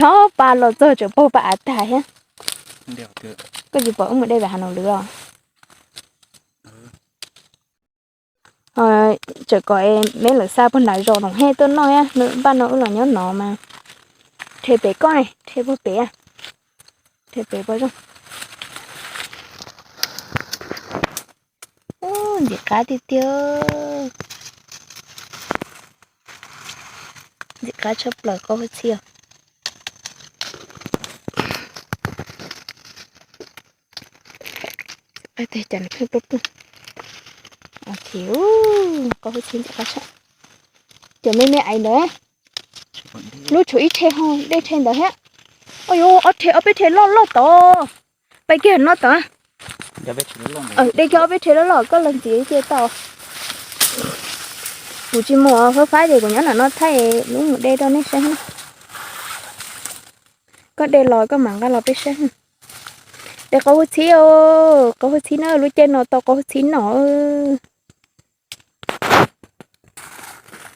Tov pa los txog tseem paug pa av tag thiab. Koj tsis pom wb mus de pem hav noos lwm los? Tseem kom me lawv xa puag nram zos Loos Hej tuaj noj, npaj no wb los nyob no mas. Rhe pem koj ne, rhe puag pem, rhe pem pom zoo. Ntxim qab tiag tiag. Ntxim qab tshaj plaws, qaub hwj txhib os. Qaub hwj txhib ntxim qab tshaj. Cov me me aiv ntawd, lub tshuav ib rhe ho dej rhe ntawd thiab. Ua yuav ob rhe, ob peb rhe loj loj tod. Peb kiag no tod. Dej kiag ob peb rhe loj loj koj los ntxiv cia tau. Kuv tsis mus fab fab ces kuv nyob nram no thaij lub mus de rau nej saib. Koj de los koj mam nqa los peb saib. De qaub hwj txhib, qaub hwj txhib na, lub caij no tau qaub hwj txhib no.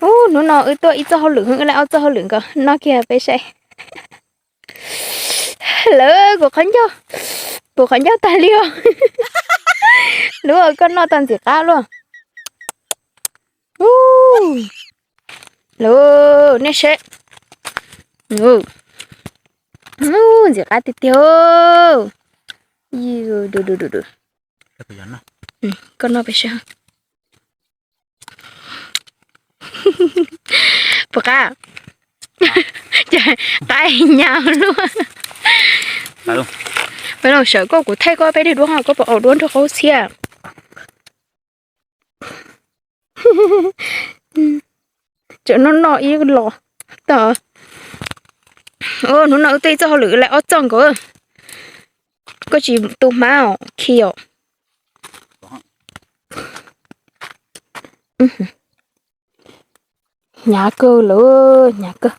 Ub, hnub no wb tuaj ib txoj hauj lwm, wb lawm ob txoj hauj lwm nkaus, noj kiag peb saib. Lawv kuv qhov ncauj, kuv qhov ncauj tag li os. Lub koj noj tau ntxim qab luaj. Lawv nej saib. Ntxim qab tiag tiag. Koj noj peb saib. Puas qab? Qab nyaj luaj. Peb los sawv koj kuv thaij koj peb daim duab ho koj puas ua duab nrog qaub txhiab. Tseem noj noj ib los tag. Hnub no wb tuaj ib txoj hauj lwm lawm ob txoj nkaus. Koj tsis tu hmab os, khi os. Hnyav kawg lawm, hnyav kawg.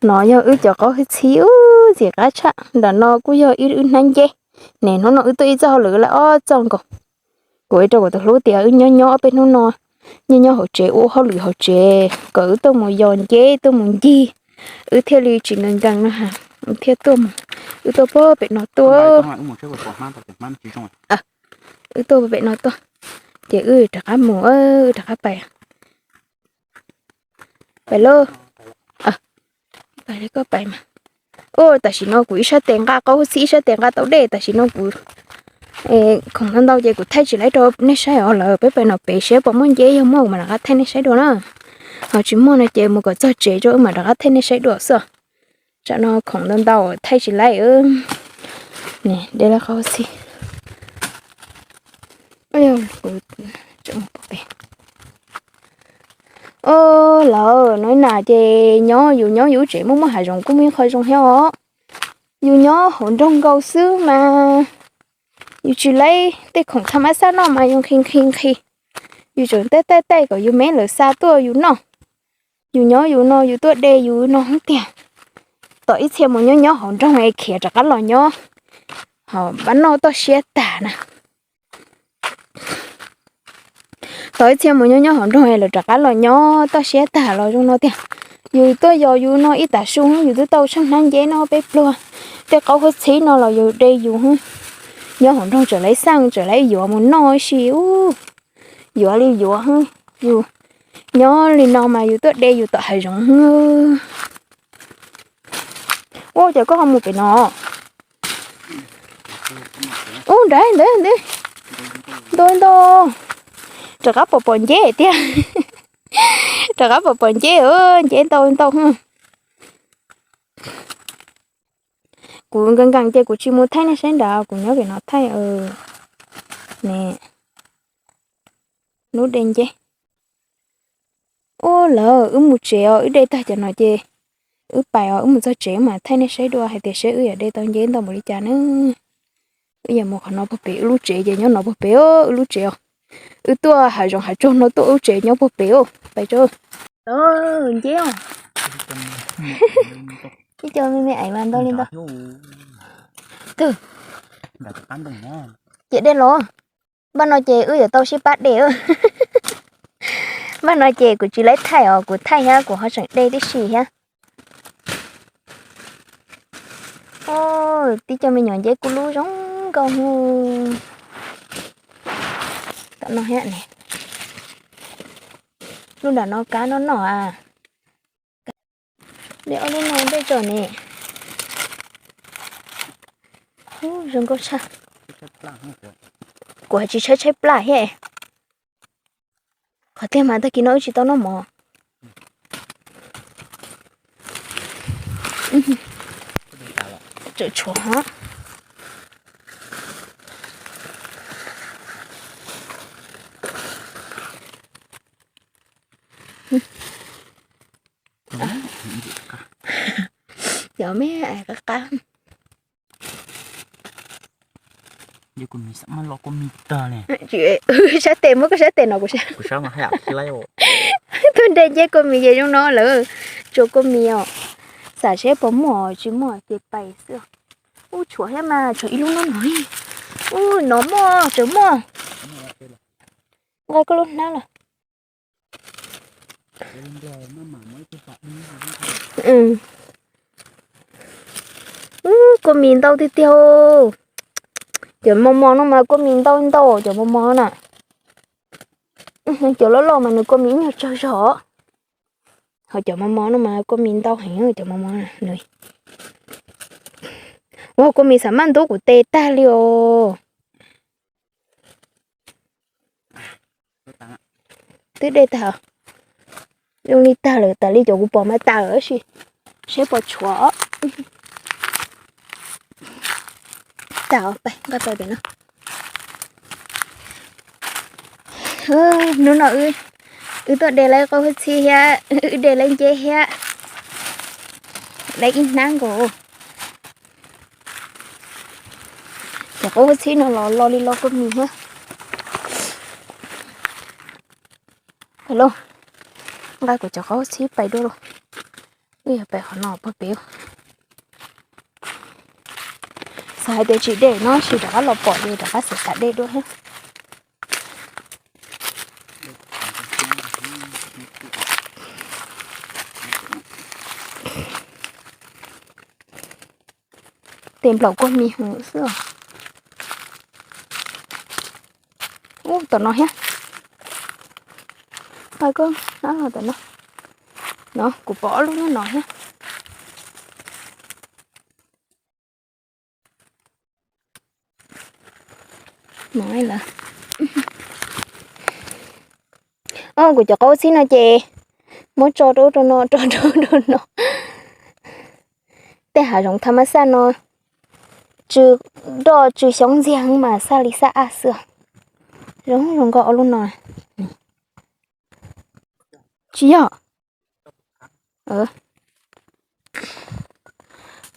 No yog wb cov qaub hwj txhib ub ntxim qab tshaj. Nram no kuj yog ib wb hnab nceb. Nim hnub no wb tuaj ib txoj hauj lwm lawm ob txoj nkaus. Kuv hais rau kuv tus hlub tias wb nyob nyob ob peb hnub no, nyob nyob hauv tsev ua hauj lwm hauv tsev kom wb tuaj mus yos nceb tuaj mus ncig, wb thiaj li tsis nkees nkees no, wb thiaj tuaj mus, wb tuaj puag pem no tuaj. Wb tuaj puag pem no tuaj, ces wb rov qab mus, wb rov qab pais. Pais lauj. Pais li koj pais mas. Ua tam sim no kuv ib sab tes nqa qaub hwj txhib ib sab tes nqa tau dej, tam sim no kuv khoom ntau ntau ces kuv thaij tsis laib rau nej saib os lawm. Peb pais no pem seb puas muaj nceb, yog muaj kuv mam rov qab thaij nej saib dua na. Ho tsis muaj no ces mus kom txog tsev rau wb mam rov qab thaij nej saib dua xwb. Tsam no khoom ntau ntau thaij tsis laib. Nim de lawm qaub hwj txhib. Au, lawm no na ces nyob yus nyob yus tsev muaj muaj hav zoov kuj muaj ib qho zoo thiab os. Yus nyob hauv nroog nkaus xwb mas yus tsis laib tej khoom tha mab xaj noj mas yus nqhis nqhis nqhis, yus tseem taij taij taij kom yus me lawv xa tuaj yus noj. Yus nyob yus no yus tuaj de yus no hwv tiag. Tom ib txhia mus nyob nyob hauv nroog es khiav rov qab los nyob, ho pab noj toj siab tag na. Tom ib txhia mus nyob nyob hauv nroog es lawv rov qab los nyob toj siab tag los zoo no tiag. Yus tuaj yos yus no ib tag su, yus twb tau tsheej hnab nceb noj peb pluag. Tej qaub hwj txhib no los yus de yus, nyob hauv nroog tseem laib xaj tseem laib yuav mus noj ib si ub. Yuav li yuav, yus nyob li no mas yus tuaj de yus tom hav zoov. Ua cas koj ho mus pem no? Ub, nrad ntawd ntau ntau. Rov qab pom pom nceb tiag. Rov qab pom pom nceb, nceb ntau ntau. Kuv nkees nkees ces kuv tsis mus thaij nej saib nrad, kuv nyob pem no thaij. Ne, lub de nceb. Ub, lawv wb mus tsev os, wb de tag cov no ces wb pais os, wb mus txog tsev wb mam thaij nej saib dua hais tias seb wb yuav de tau nceb ntau npaum li cas na. Wb yuav mus qhov no puag pem, wb lub tsev ces nyob no puag pem os, wb lub tsev os. Wb tuaj hav zoov hav tsuag no tuaj, wb lub tsev nyob puag pem os. Pais tso. Nceb os. Ib co me me aiv mas ntau li ntau. Twg? Ces de los. Npaj no ces wb yuav tau sib pab de. Npaj no ces kuv tsis laib thaij os, kuv thaij thiab kuv ho tseem de tib si thiab. Tib co me nyuam nceb kuj lub zoo nkauj. Tom no thiab ne. Lub nram no kab no no a. Dej ob lub no dej tsom ne. Zoo nkauj tshaj. Kuv hais tsis tshaib tshaib plab thiab. Qhov tiag mas tag kis no wb tsis tau noj mov. Tsawm tshuav hov. Cov me qab qab. Sab tes muab koj sab tes no kuv sab. Tuaj nrhiav nceb kua mis ces zoo no lawm. Tsuas kua mis os. Xav seb puas muaj, tsis muaj ces pais xwb. Ub, tshuav thiab mas, tshuav ib lub no no. Ub, no muaj, tseem muaj. Nqa koj lub hnab los. Ub, kua mis ntau tiag tiag. Cov mos mos no mas kua mis ntau ntau, cov mos mos na. Cov loj loj mas nws kua mis ib nyuag tsawg zog. Ho cov mos mos no mas kua mis ntau heev, cov mos mos na. Ua kua mis xav maj ntub kuv tes tag li os. Twb dej tag, zoo li tag lawm, tas li cov kuv pom mas tas lawm tab sis seb puas tshuav. Tas, nqa pais pem no. Hnub no wb tuaj de lawv qaub hwj txhib thiab, wb de lawv nceb thiab, lawv ib hnab nkaus. Cov qaub hwj txhib no los lo li lo kua mis thiab. Los, nqa kuv cov qaub hwj txhib pais dua los. Wb yog pais qhov no pog pem. Xav hais tias tsis de no sis rov qab los pom ces rov qab xav xav de dua thiab. Tes nplaum kua mis heev xwb os. Ub, tom no thiab. Pais koj, no los tom no. No kuv pom ob lub nyob no thiab. Kuv cov qaub txhib no ces muab tso rau rau no, tso rau rau no. Tej hav zoov tha ma xaj no tsw roj tsw xyoob ntxiag mas xaj li xaj ab xwb. Zoo zoo nkauj ob lub no. Tsis yog.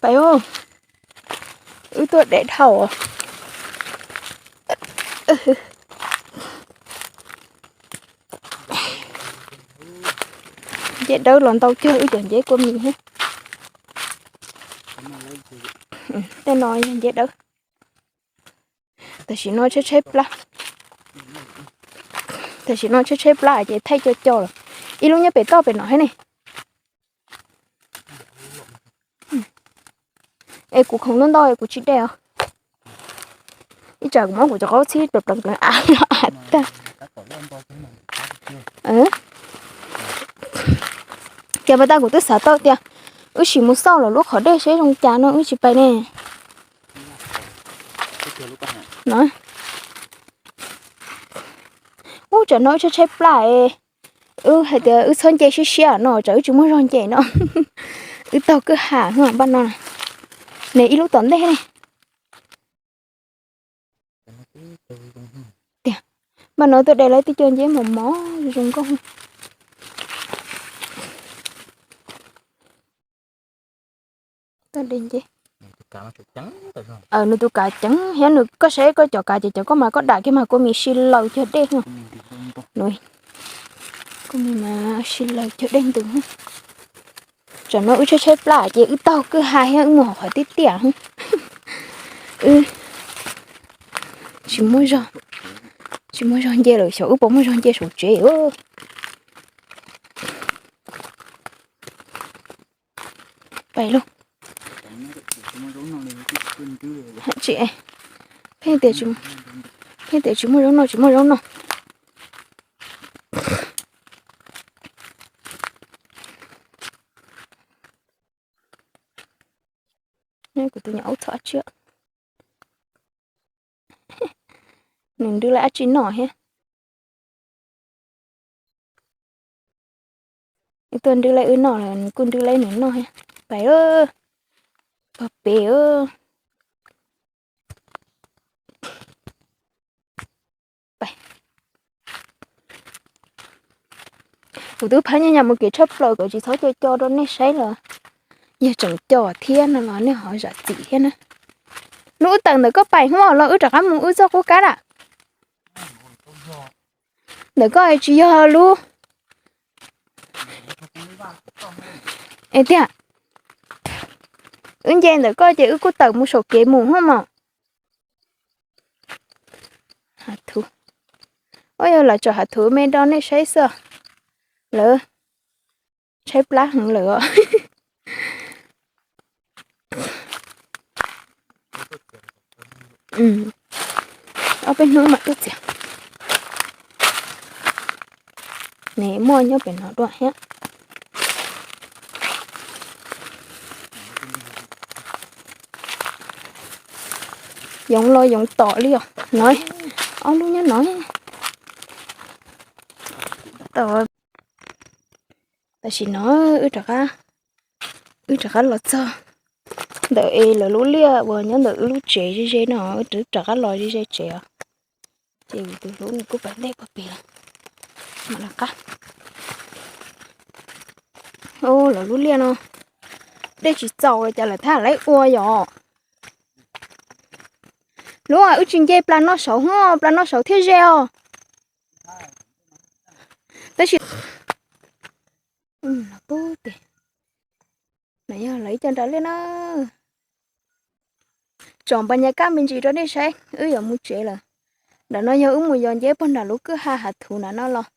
Pais, wb tuaj de dhau. Nceb dawb los ntau cuag wb cov nceb kua mis thiab. Tej no yog nceb dawb. Tam sim no tshaib tshaib plab. Tam sim no tshaib tshaib plab ces thaij co co lawm. Ib lub nyob pem toj pem no thiab ne. Es kuv khoom ntau ntau es kuv tsis de os. Ib tsam kuv muab kuv cov qaub txhib pleev pleev pleev av no av tag. Ces pas tas kuv twb xav tau tias wb sim mus xauj lawm lub qhov dej seb zoo cas no wb tsis pais ne. Ub, tsam no wb tshaib tshaib plab es wb hais tias wb txhob nce siab siab no tsam wb tsis muaj zog nce no. Wb taug kwj ha paj no ne, ib lub tom ntej ne. Tiag, paj no tuaj de lawv tej co nceb mos mos zoo nkauj. Nws tus kav ceev thiab nws, koj saib koj cov kav ces cov koj mas koj dam kiag mas kua mis si laws cuag dej no. Kua mis mas si laws cuag dej ntws. Tsam no wb tshaib tshaib plab ces wb taug kwj ha thiab wb mus hauv qhov tiaj tiaj. Wb tsis muaj zog, tsis muaj zog nce lawm, xyov wb puas muaj zog nce saum tsev. Pais lauj. Tsis, pheej tias tsis, pheej tias tsis muaj zaub noj, tsis muaj zaub noj. Kuv tus nyuam aub txhob tsiab. Nws nrwb lawv dab tsi noj thiab? Wb tuaj nrwb lawv wb noj los nws kuj nrwb lawv nws noj thiab. Pais, pog pem. Kuv twb phab nyab nyab mus kev tshaj plaws kom tsis txhob co co rau nej saib los yog tseem co thiab no los nej ho zam txim thiab na. Lub wb tawm ntawm koj pais hwb los wb rov qab mus wb txoj qub kab lawm. Ntawm koj tsis yog lub. Es tiag, wb nce ntawm koj ces wb kuj tawm mus saum kev mus hos mos. Hav thuv. Ua yog lawv tsom hav thuv me rau nej saib xwb. Lawv tshaib plab heev lawm os. Ob peb hnub mam tuaj txiav. Ne muaj nyob pem no dua thiab. Yoov los yoov tom li os no. Ob lub nyob no. Tam sim no wb rov qab los txog ntawm es lawv lub liaj uas nyob ntawm wb lub tsev ze ze no, wb rov qab los ze ze tsev os. Ces tus hlub nws kuj pais ntej pog pem lawm. Mam los qab. Lawv lub liaj no dej tsis txaus los cas lawv thaj lawv ua yom. Lub wb tsis nce plas no saud hos, plas no saud thiaj ze os. Tab sis pub tes, no yog lawv ib co nram liaj na. Tsom npas nyas kaj me ntsis rau nej saib, wb yuav mus tsev lawm. Nram no yog wb mus yos nceb puag nram lub kwj ha hav thuv nram no los.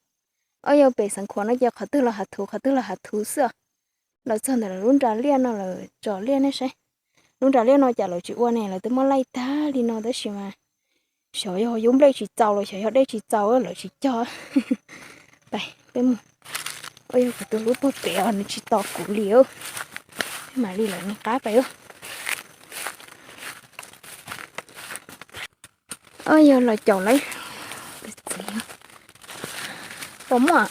Ob yog pem Xeev Khuam no ces qhov twg los hav thuv, qhov twg los hav thuv xwb. Los txog ntawm lub nram liaj no lawm, tsom liaj nej saib. Lub nram liaj no cas lawv tsis ua ne, lawv twb muab laij tag li no tab sis mas xyov yog yub nplej tsis txaus los xyov yog dej tsis txaus lawv tsis cog. Pais peb mus. Ua yog kuv tus hlub puag pem os, nws tsis tos kuv li. Peb mam li lawm nws qab pais. Ua yog los caum lawv. Pom muaj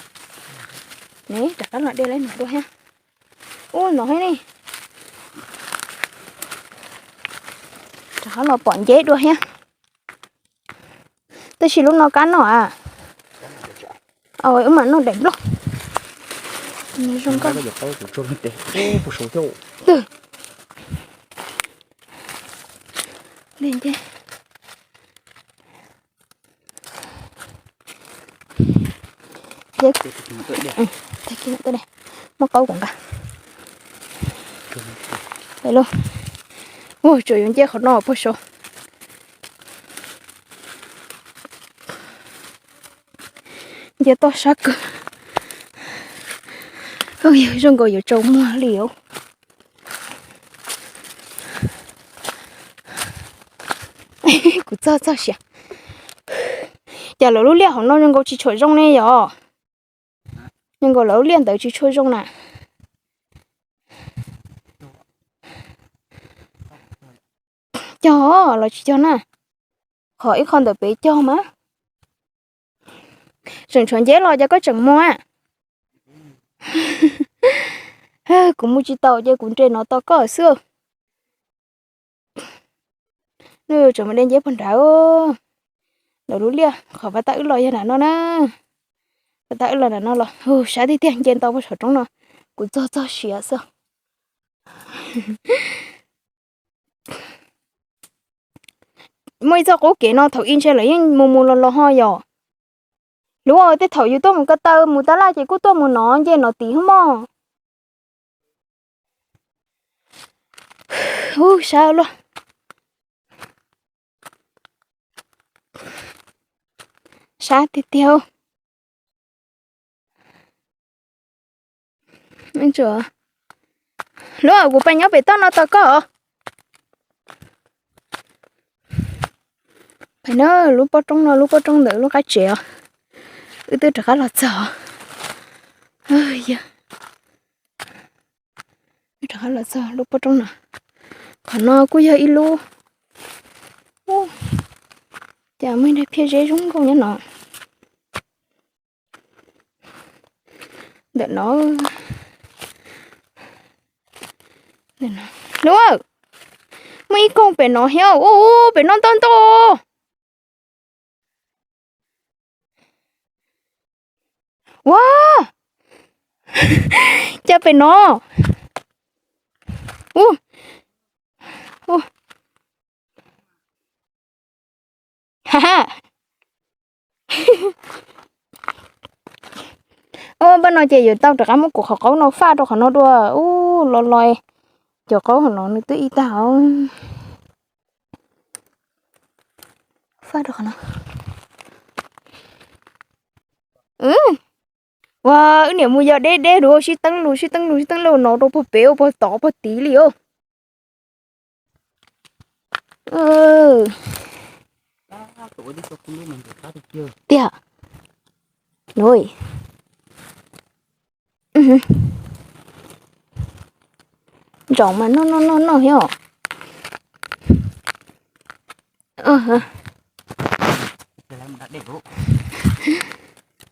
ne, rov qab los de lawv nws dua thiab. Ub, no thiab ne. Rov qab los pom nceb dua thiab. Tab sis lub no kab noj a. Wb mam noj daim nplooj. Zoo nkauj. Muab qaub kuv nqa. Ua tsuas yuav nce qhov no puag saud. Nce toj sab kawg. Yog zoo nkaus yuav tsaus muag li os. Kuv txog txog siav. Cas lawv lub liaj hauv no zoo nkaus tsis tshua zoo ne yom? Zoo nkaus lawv lub liaj ntawd tsis tshua zoo na. Cog los tsis cog na. Qhov ib qho ntawm pem cog mas. Tseem tshuav nceb los cas koj tseem muag a? Kuv mus tsis tau ces kuv nres no tos koj xwb. Nws tseem mus de nceb puag nrad. Lawv lub liaj qhov pas tag wb los yog nram no na. Pas tag wb los nram no los sab tiag tiag, nce ntau puag saum roob no. Kuv txog txog siav xwb. Muaj ib txoj qub kev no thaum ub ntshe lawv yeej mus mus los los ho yom. Lub tej thaum yus tuaj mus ko taw mus tab laj ces kuj tuaj mus no nce no tid hwb mog. Ub, sab luaj. Sab tiag tiag. Lub kuv pais nyob pem toj no tos koj. Pem no, lub pob roob no, lub pob roob ntawm lub qab tsev os. Wb twb rov qab los txog. Yog, wb rov qab los txog lub pob roob no. Qhov no kuj yog ib lub. Ub, cas muaj ib daim phiaj zeb zoo nkauj nyob no. Ntawm no. Ub, muaj ib koog pem no thiab. Ub, pem no ntau ntau. Ua, cas pem no. Ub, ub. Ha ha. Ua, npaj no ces yuav tau rov qab muab kuv qhov qaub no faj rau qhov no dua. Ub, los los, cov qaub hauv no nws twb ib tag os. Faj rau qhov no. Ua, wb niam mus yos deb deb dua, sib teeb lus sib teeb lus sib teeb lus no rau puag pem ua puag tod puag tid li os. Tiag. Ntsaum mas noj noj noj noj thiab os.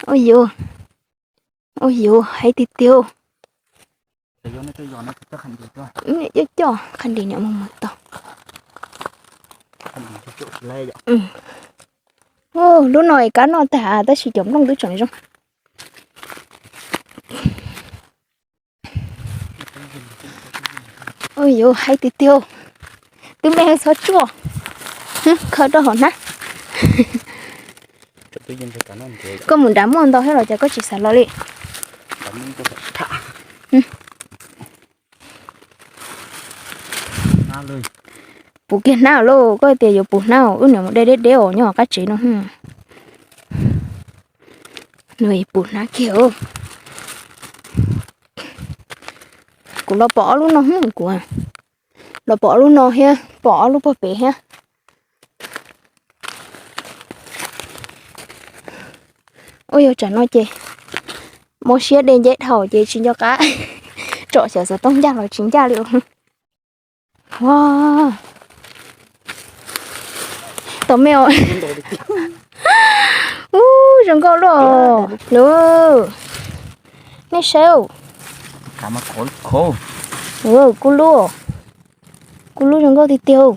Ua yuav, ua yuav, heev tiag tiag. Coj coj qhov nti niam mus mus tau. Lub no es kab noj tag tab sis cov nplooj twb tseem zoo. Ua yuav, heev tiag tiag. Twb me txhob tsuaj, khaws rau hauv hnab. Koj mus nrad muaj ntau thiab los cas koj tsis xav los li? Puv kiag hnab lauj, koj tias yuav puv hnab, wb niam mus de deb deb os nyob qab tsev no. Nws puv hnab kiag. Kuv los pom ob lub no, kuv los pom ob lub no thiab pom ob lub puag pem thiab. Ua yog tsam no ces mob siab de nceb dhau ces tsis nco qab tsom xyov xov tooj ncaj los tsis ncaj li. Ua, tom me os. Ub, zoo nkauj luaj lauj. Nej saib, kuj lub, kuj lub zoo nkauj tiag tiag.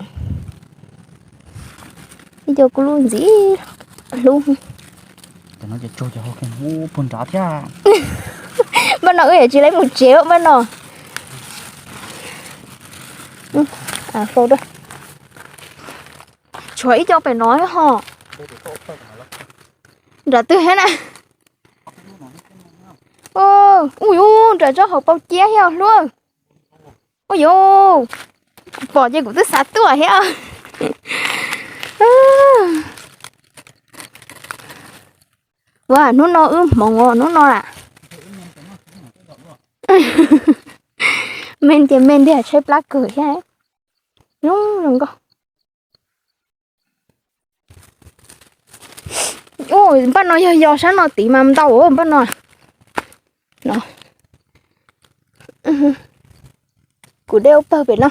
Ib co kuj lub ntxim hlub. Npaj no wb yuav tsis lawv mus tsev npaj no. Tshuav ib co pem no ho. Nram twg thiab na? Ui, nram tsob hauv paus ciab thiab hlub. Ui yus, pom ces kuv twb xav tuaj thiab. Ua, hnub no wb hmoov os, hnub no lawm. Me ces me ntag, tshaib plab kawg thiab. Zoo nkauj. Npaj no yog yos sab no tid mas ntau npaj no. Kuv de ua pawg pem no.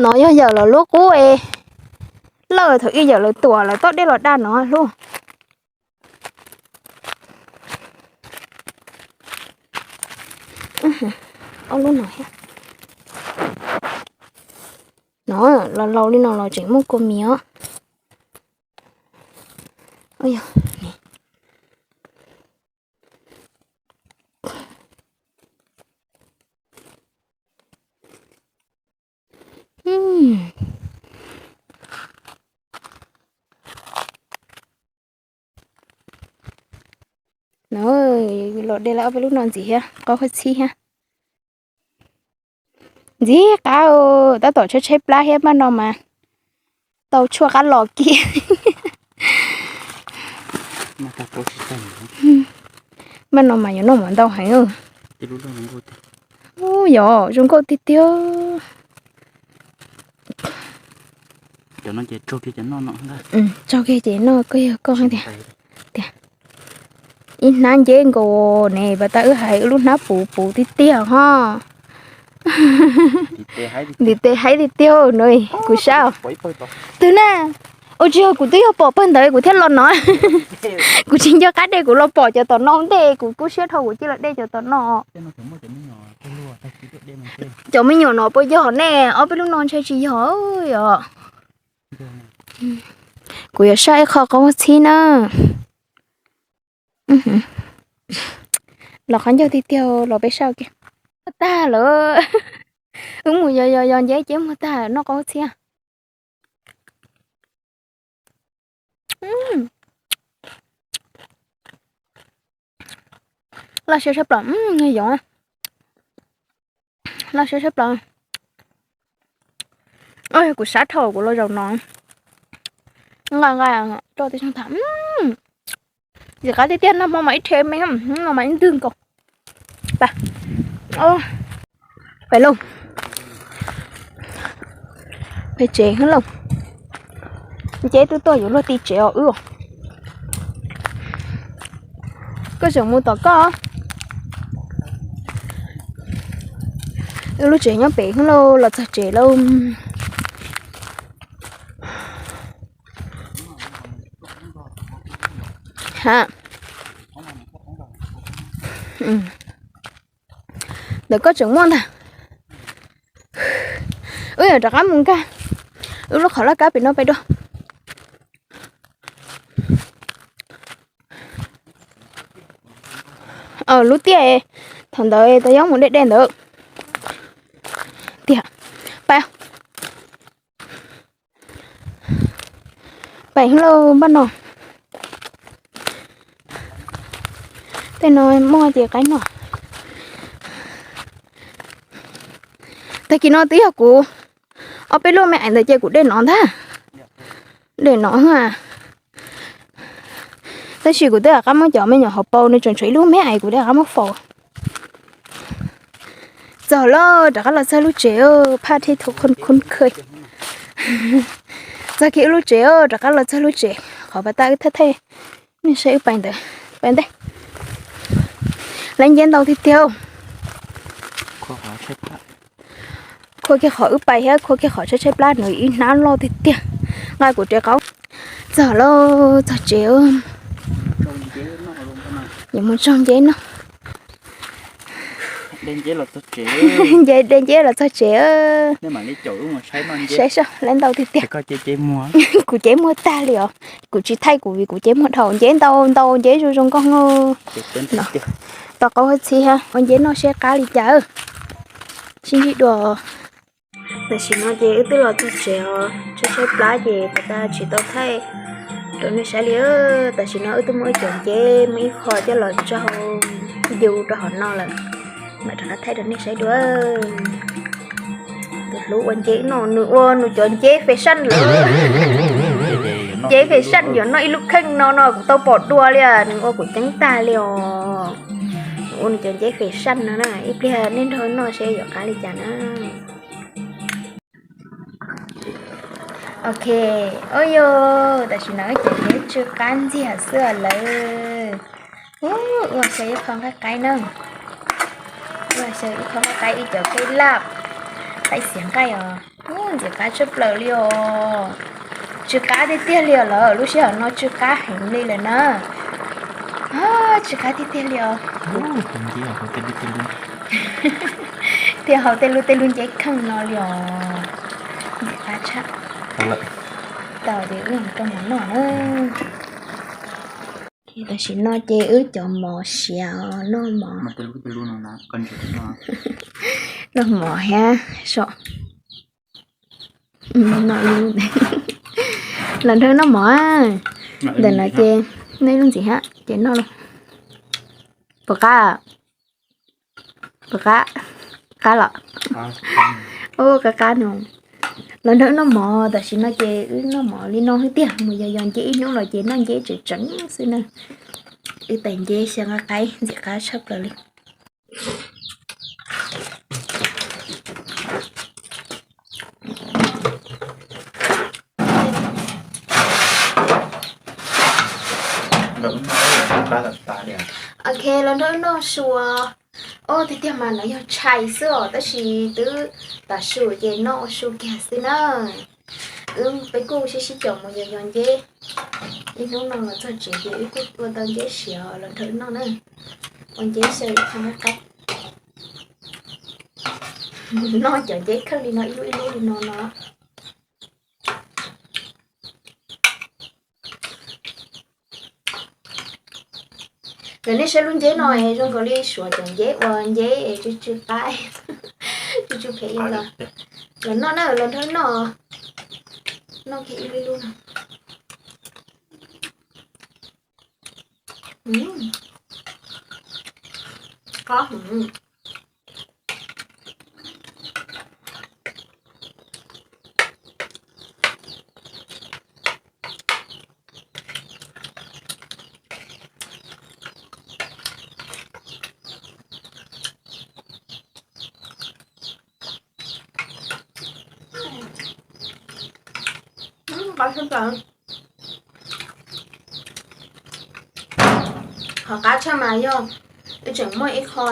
No yog yawm lawv lub qub es lawj, thaum ub yawm lawv tuam lawv tom dej los daj no hlub. Ob lub no thiab. No, los laus li no los tseem muaj kua mis os. No, los de lawm ob peb lub no ntxiv thiab, qaub hwj txhib thiab. Ntxim qab, tab tom tshaib tshaib plab thiab npaj no mas tau tshuaj qab los kiag. Npaj no mas yuav noj mas ntau heev. Ub, yog zoo nkauj tiag tiag. Tsaug kiag ces noj koj yog koj tiag. Ib hnab nceb nkaus ne, pas tas wb hais wb lub hnab puv puv tiag tiag ho. Ntim tes haib tiag tiag no, kuv sab. Twg na? Ua tsis yog kuv twb yog pom pawg ntawd kuv thiaj los no. Kuv tsis nco qab de kuv los pom cov tom no ntej, kuv kub siab dhau kuv cia los de cov tom no. Cov me nyuam no puas yog ne? Ob peb lub no ntshe tsis yog os. Kuv yuav saib ib qho qaub txhib na. Los qhov ncauj tiag tiag los peb saib kiag. Muag tag lawm. Wb mus yos yos yos nceb ces muag tag noj qaub txhib. Loj siab sab plaws, yoov. Loj siab sab plaws. Kuv sab dhau kuv los zaum no. Nqa nqa rau tib sab tham. Ntxim qab tiag tiag, noj hmo mas ib rhe me, no mas ib ntwg nkaus. Pais lauj. Pem tsev lauj. Nceb twb tuaj yuav luag ti tsev os wb. Koj tseem mus tom koj. Wb lub tsev nyob pem lauj, los txog tsev lauj. Ha. Ntawm koj tseem muaj ntag. Wb yuav rov qab mus nkag wb lub qhov laj kab pem no pem dua. Lub tiaj thaum ntawd tau yob mus dej dej ntawd. Tiag, pais. Pais lauj npaj no. Tej no muaj ces qaib noj. Tag kis no twb yog kuv ob peb lub me aiv ntawd ces kuv de no ntag. De no. Tab sis kuv twb rov qab muab cov me nyuam hauv paus nws tseem tshuav ib lub me aiv kuv twb rov qab muab faus. Txog lauj, rov qab los txog lub tsev, phaj thib thu khon khon khơi. Txog kiag wb lub tsev, rov qab los txog lub tsev, qhov pas tas wb thaij thaij nej saib wb pais ntawd, pais ntej. Lawv nceb ntau tiag tiag. Khua kiag qhov wb pais thiab khua kiag qhov tshaib tshaib plab nws ib hnab loj tiag tiag. Nqa kuv rov qab. Txog lauj, txog tsev. Yuav mus tsaug nceb noj. Nce de nceb los txog tsev. Saib seb lawv ntau tiag tiag. Kuv cev muag tag li os. Kuv tsis thaij kuv vim kuv cev muag dhau. Nceb ntau ntau, nceb zoo zoo nkauj no. Tau qaub hab txhib hab, ua nceb noj seb qab li cas. Sib ntsib dua. Tam sim no ces wb twb los txog tsev os, tshaib tshaib plab ces pas tas tsis tau thaij rau nej saib li. Tam sim no wb twb muab ib cov nceb muab ib qho coj los tsaug yus rau hauv no lawm, mam rov qab thaij rau nej saib dua. Tus hlub ua nceb no nws ua nws cov nceb fashion lawm. Nceb fashion yuav noj ib lub kheej no no kuv tau pom dua li, nws ua kuv ceeb tag li os. Nws ua nws cov nceb fashion no na, ib pliag nej nrog noj seb yuav qab li cas na. Ok, ua yog tam sim no wb cov nceb tsw qab ntxiag xwb lawm. Ua xyaw ib qho nqaij qaib na. Ua xyaw ib qho nqaij qaib ib cov kej laj, qaib xiav nqaij os. Ntxim qab tshaj plaws li os. Tsw qab tiag tiag li os lawm, lub sij hawm no tsw qab heev li lawm na. Tsw qab tiag tiag li os. Thiaj haus tej lub tej lub nceb kheej no li os. Ntxim qab tshaj. Tau ces wb rau mov noj na. Tam sim no ces wb cov mov siav noj mov. Noj mov thiab so. Los nrog noj mov. Ntawm no ces noj ib lub ntxiv hab ces noj los. Puas qab? Puas qab? Qab los? Ub, qab qab no. Los nrog wb noj mov, tam sim no ces wb noj mov li no xwb tiag, mus yos yos nceb ib hnub los ces noj nceb tseem tseev xwb na. Wb tais nceb xyaw nqaij qaib ntxim qab tshaj plaws li. Ok, los nrog wb noj su. Os, tiag tiag mas no yog tshais xwb os, tab sis twb tav su ces noj ua su kiag xwb na. Wb peb kuj sib sib caum mus yos yos nceb. Ib hnub no los txog tsev ces wb kuj ua tau nceb siav los nrog wb noj na. Ua nceb xyaw ib qho nqaij qaib. Noj cov nceb kheej li no ib lub ib lub li no no. Lawv nej saib lub nceb no es zoo nkaus li suav cov nceb uas nceb es tsw tsw qaib, tsw tsw phem li ntawd. Los noj na, los nrog wb noj. Noj kiag ib lub ib lub no. Qab heev. Qab tshaj mas yog wb tseem muaj ib qho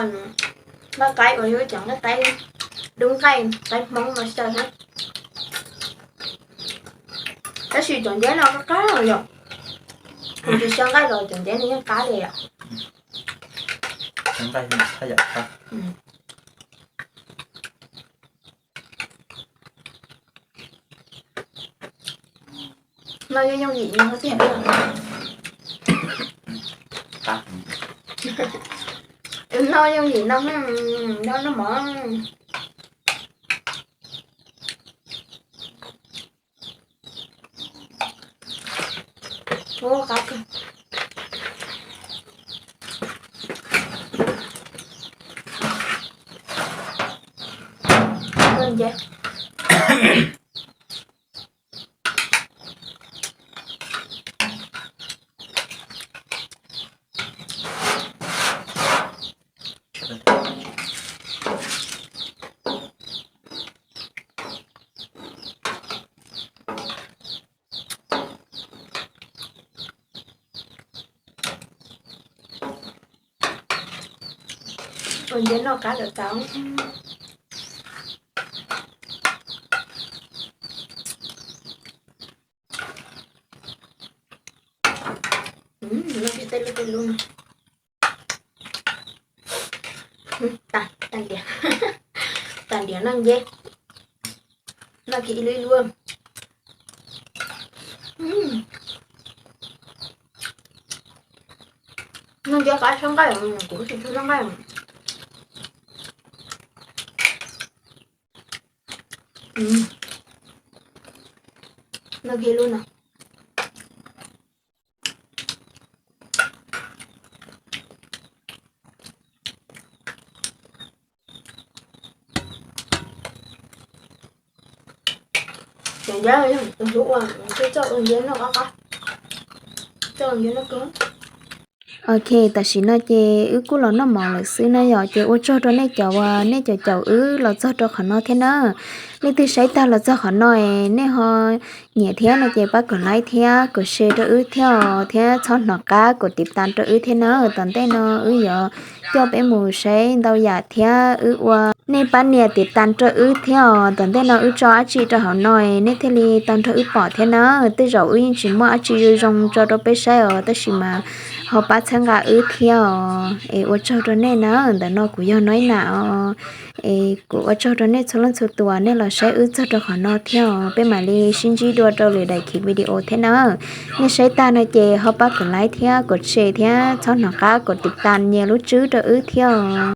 nqaij qaib uas yog wb cov nqaij qaib, dub nqaij, qaib Hmoob no xyaw thiab. Tab sis cov nceb no qab qab yom, tsis xyaw nqaij los cov nceb no yeej qab li yom. Noj yooj yooj yim no tiag. Noj yooj yim no, noj noj mov. Ua qab kawg. Ua nceb. Ua nceb noj qab tau tau. Noj kiag tej lub tej lub no. Tag ntiav, tag ntiav noj nceb. Noj kiag ib lub ib lub. Noj nceb qab tshaj nqaij, kuv tsis tshua noj nqaij. Noj kiag lub no. Cov nceb no yog tus hlub ua, tus coj ua nceb noj qab qab, coj ua nceb noj kawg. Ok, tam sim no ces wb kuj los noj mov lawm xwb na yom, ces ua tsaug rau nej cov uas nej caum caum wb los txog rau qhov no thiab na. Leej twg saib tag los txog qhov no es nej ho nyiam thiab no ces pab kom like thiab kom share rau wb thiab os, thiab txhob hnov qab kom tiv tas rau wb thiab na. Tom ntej no wb yuav coj peb mus saib ntau yam thiab wb ua, nej pab nias tiv tas rau wb thiab os. Tom ntej no wb tso dab tsi rau hauv no es nej thiaj li tau nrog wb pom thiab na. Tej zaum wb yeej tsis muaj dab tsi zoo zoo tso rau peb saib os, tab sis mas ho pab txhawb nqa wb thiab os. Es ua tsaug rau nej na, ntawm no kuv yog Noib Nam os. Es kuv ua tsaug rau nej txhua leej txhua tus nej los saib wb txog rau qhov no thiab os. Peb mam li sib ntsib dua rau lwm daim khiv video thiab na. Nej saib tag no ces ho pab kom like thiab kom share thiab txhob hnov qab kom tiv tas nias lub tswb rau wb thiab os.